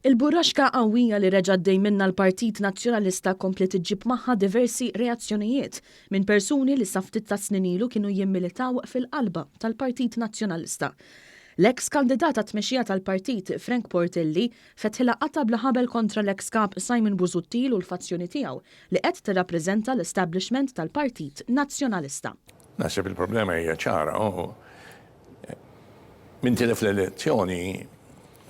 Il-burraxka qawwija li reġa' għaddej minnha l-Partit Nazzjonalista kompliet iġġib magħha diversi reazzjonijiet minn persuni li sa ftit tas-snin ilu kienu jimmilitaw fil-qalba tal-Partit Nazzjonalista. L-eks kandidat għat-tmexxija tal-partit Frank Portelli fetħilha qatgħa bla ħabel kontra l-eks Kap Simon Busuttil u l-fazzjoni tiegħu li qed tirrappreżenta l-establishment tal-Partit Nazzjonalista. Naħseb il-problema hija ċara u min tilef l-elezzjoni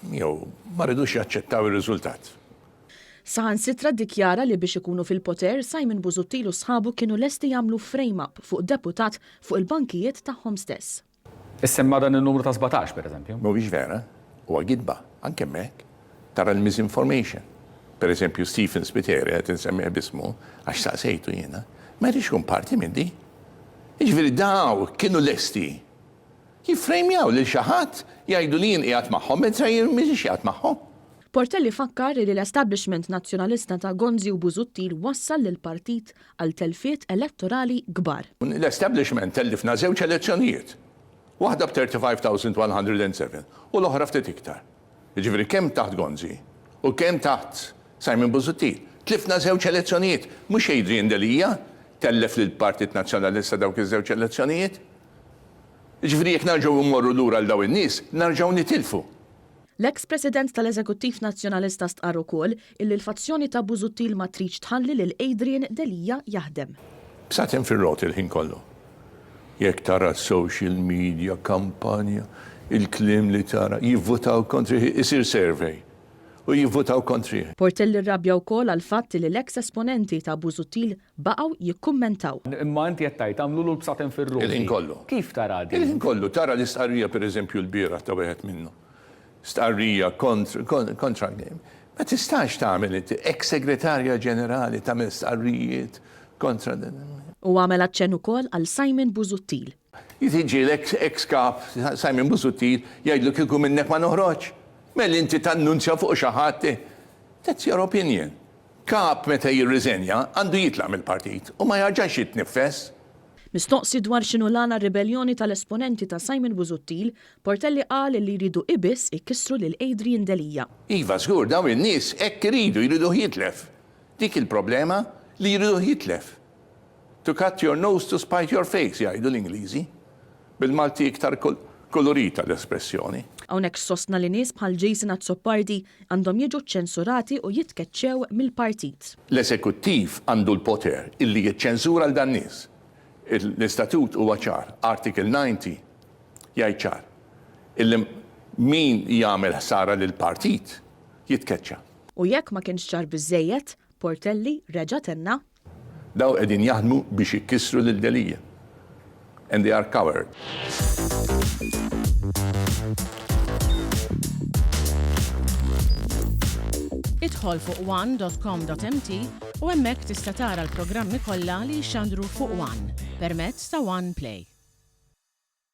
jew ma ridux jaċċettaw ir-riżultat. Saħansitra ddikjara li biex ikunu fil-poter, Simon Busuttil u sħabu kienu lesti jagħmlu frame-up fuq deputat fuq il-bankijiet tagħhom stess. Issemma dan in-numru ta' 17, per eżempju. Mhuwiex vera, huwa gidba, anke hemmhekk tara l-misinformation. Per eżempju Stephen Spiteri, qed insemmih b'ismu għax saqsejtu jiena, ma jridx ikun parti minn di. Jiġifieri daw kienu lesti jiffrejmjaw lil xi ħadd jgħidu li jien qiegħed magħhom meta jien m'iniex qiegħed magħhom. Portelli fakkar li l-establishment Nazzjonalista ta' Gonzi u Busuttil wassal lill-partit għal telfiet elettorali kbar. L-establishment tellifna żewġ elezzjonijiet. Waħda b'35,107 u l-oħra ftit iktar. Jiġifieri kemm taħt Gonzi u kemm taħt Simon Busuttil. Tlifna żewġ elezzjonijiet. Mhux Adrian Delia tellef lill-Partit Nazzjonalista dawk iż-żewġ elezzjonijiet. Jiġifieri jekk narġgħu mmorru lura għal dawn in-nies, narġgħu nitilfu. L-eks President tal-Eżekuttiv Nazzjonalista stqarr ukoll illi l-fazzjoni ta' Busuttil ma tridx tħalli lil Adrian Delia jaħdem. Bsaten fir-roti l-ħin kollu. Jekk tara s-social media, kampanja, il-kliem li tara, jivvutaw kontrih, isir survey u jivvutaw kontrih. Portelli rrabja wkoll għall-fatt illi l-eks esponenti ta' Busuttil baqgħu jikkummentaw. Imma inti qed tgħid għamlulu l-bsaten fir-roti. Il-ħin kollu. Kif tara din? Il-ħin kollu. Tara l-istqarrija pereżempju l-bieraħ ta' wieħed minnhom. Stqarrija kontra Ma tistax tagħmel inti, eks segretarja ġenerali tagħmel stqarrijiet kontra. Hu għamel aċċenn ukoll għal Simon Busuttil. Jiġi l-eks eks kap Simon Busuttil jgħidlu kieku minnek ma noħroġx. Mela inti tannunzja fuq xi ħadd. That's your opinion. Kap meta jirriżenja għandu jitlaq mill-partit u ma jarġax jitniffes. Mistoqsi dwar x'inhu l-għan għar-ribelljoni tal-esponenti ta' Simon Busuttil, Portelli qal li jridu ibiss ikissru lil Adrian Delia. Iva żgur dawn in-nies hekk iridu, jriduh jitlef. Dik il-problema li jriduh jitlef. To cut your nose to spite your face jgħidu l-Ingliżi. Bil-Malti iktar kolorita l-espressjoni. Hawnhekk sostna li nies bħal Jason Azzopardi għandhom jiġu ċċensurati u jitkeċċew mill-partit. L-Eżekuttiv għandu l-poter illi jiċċensura 'l dan nies. L-istatut huwa ċar, Article 90 jgħid ċar illi min jagħmel ħsara lill-partit jitkeċċa. U jekk ma kienx ċar biżżejjed, Portelli reġa' tenna. Dawn qegħdin jaħdmu biex ikissru lil Delia. And they are coward. Idħol fuq one dot com dot mt u hemmhekk tista' tara l-programmi kollha li jixxandru fuq one permezz ta' One Play.